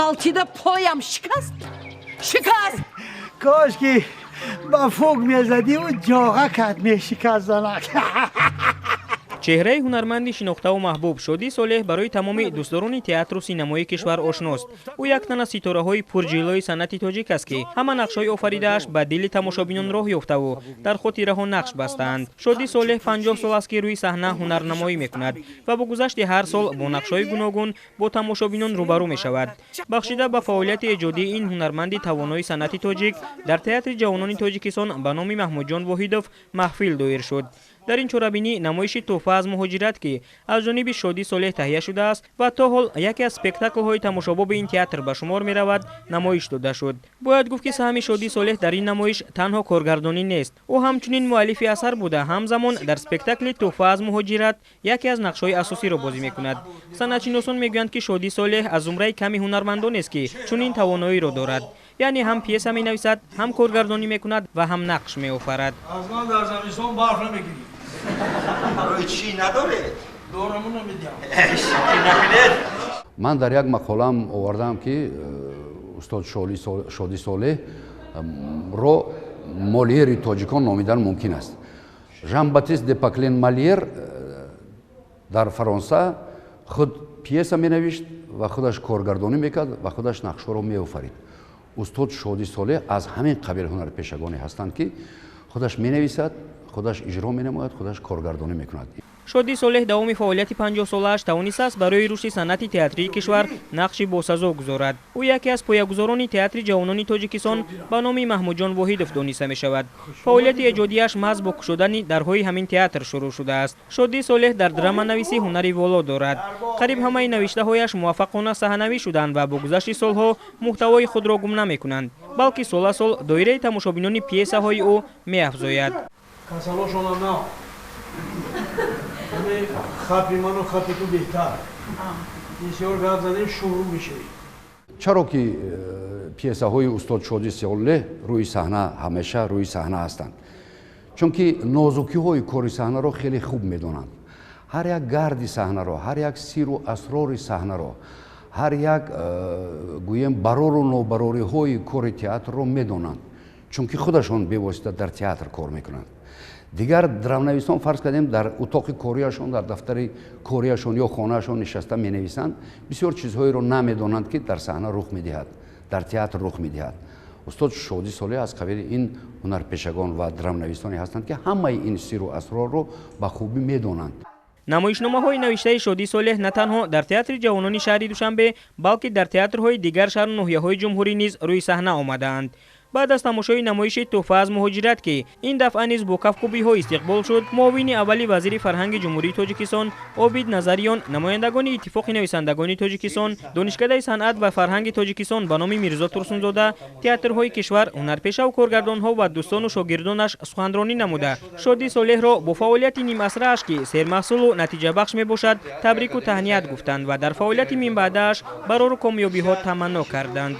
Ғалтида поям шикаст, шикаст. Кош ки ба фук мезадиву ҷоға кат мешикаст, занак. Чеҳраи ҳунарманди шинохтаву маҳбуб Шодӣ Солеҳ барои тамоми дӯстдорони театру синамои кишвар ошност. Ӯ як тан аз ситораҳои пурҷиллои санъати тоҷик аст, ки ҳама нақшҳои офаридааш ба дили тамошобинон роҳ ёфтаву дар хотираҳо нақш бастаанд. Шодӣ Солеҳ 50 сол аст, ки рӯи саҳна ҳунарнамоӣ мекунад ва бо гузашти ҳар сол бо нақшҳои гуногун бо тамошобинон рӯбарӯ мешавад. Бахшида ба фаъолияти эҷодии ин ҳунарманди тавонои санъати тоҷик дар Театри ҷавонони Тоҷикистон ба номи Маҳмудҷон Воҳидов маҳфил доир шуд. Дар ин чорабинӣ намоиши «Тӯҳфа аз муҳоҷират», ки аз ҷониби Шодӣ Солеҳ таҳия шудааст ва то ҳол яке аз спектаклҳои тамошобоби ин театр ба шумор меравад, намоиш дода шуд. Бояд гуфт, ки саҳми Шодӣ Солеҳ дар ин намоиш танҳо коргардонӣ нест. Ӯ ҳамчунин муаллифи асар буда, ҳамзамон дар спектакли «Тӯҳфа аз муҳоҷират» яке аз нақшҳои асосиро бозӣ мекунад. Санъатшиносон мегӯянд, ки Шодӣ Солеҳ аз зумраи ками ҳунармандонест, ки чунин тавоноиро дорад, яъне ҳам пьеса менависад, ҳам коргардонӣ мекунад ва ҳам нақш меофарад. Аз ман дар замистон барф намегирӣ. Барои чӣ надоред? Дораму намедиҳам. Шӯхӣ накунед. Ман дар як мақолаам овардаам, ки устод Шодӣ Солеҳ ро Молиери тоҷикон номидан мумкин аст. Жан Батист де Паклен Мольер дар Фаронса худ пьеса менавишт ва худаш коргардонӣ мекард ва худаш нақшҳоро меофарид. Устод Шодӣ Солеҳ аз ҳамин қабил ҳунарпешагоне ҳастанд, ки худаш менависад, худаш иҷро менамояд, худаш коргардонӣ мекунад. Шодӣ Солеҳ давоми фаъолияти 50-солааш тавонистааст барои рушди санъати театрии кишвар нақши босазо гузорад. Ӯ яке аз поягузорони Театри ҷавонони Тоҷикистон ба номи Маҳмудҷон Воҳидов дониста мешавад. Фаъолияти эҷодиаш маҳз бо кушодани дарҳои ҳамин театр шурӯъ шудааст. Шодӣ Солеҳ дар драманависӣ ҳунари воло дорад. Қариб ҳамаи навиштаҳояш муваффақона саҳнавӣ шуданд ва бо гузашти солҳо муҳтавои худро гум намекунанд, балки сол аз сол доираи тамошобинони пьесаҳои ӯ меафзояд. Касалошонам на ҳаме хапи ману хапи ту беҳтар. Бисёр гап занем, шурӯъ мешавӣ. Чаро ки пьесаҳои устод Шодӣ Солеҳ рӯи саҳна ҳамеша рӯи саҳна ҳастанд? Чунки нозукиҳои кори саҳнаро хеле хуб медонанд. Ҳар як гарди саҳнаро, ҳар як сиру асрори саҳнаро, ҳар як гӯем барору нобарориҳои кори театрро медонанд, чунки худашон бевосита дар театр кор мекунанд. Дигар драмнависон, фарз кардем, дар утоқи кориашон, дар дафтари кориашон ё хонаашон нишаста менависанд, бисёр чизҳоеро намедонанд, ки дар саҳна рух медиҳад, дар театр рух медиҳад. Устод Шодӣ Солеҳ аз қабили ин ҳунарпешагон ва драмнависоне ҳастанд, ки ҳамаи ин сиру асрорро ба хубӣ медонанд. Намоишномаҳои навиштаи Шодӣ Солеҳ на танҳо дар Театри ҷавонони шаҳри Душанбе, балки дар театрҳои дигар шаҳру ноҳияҳои ҷумҳурӣ низ рӯи саҳна омадаанд. Баъд аз тамошои намоиши «Тӯҳфа аз муҳоҷират», ки ин дафъа низ бо кафкӯбиҳо истиқбол шуд, муовини аввали вазири фарҳанги Ҷумҳурии Тоҷикистон Обид Назариён, намояндагони Иттифоқи нависандагони Тоҷикистон, Донишкадаи санъат ва фарҳанги Тоҷикистон ба номи Мирзо Турсунзода, театрҳои кишвар, ҳунарпешаву коргардонҳо ва дӯстону шогирдонаш суханронӣ намуда, Шодӣ Солеҳро бо фаъолияти нимасрааш, ки сермаҳсулу натиҷабахш мебошад, табрику таҳният гуфтанд ва дар фаъолияти минбаъдааш барору комёбиҳо таманно карданд.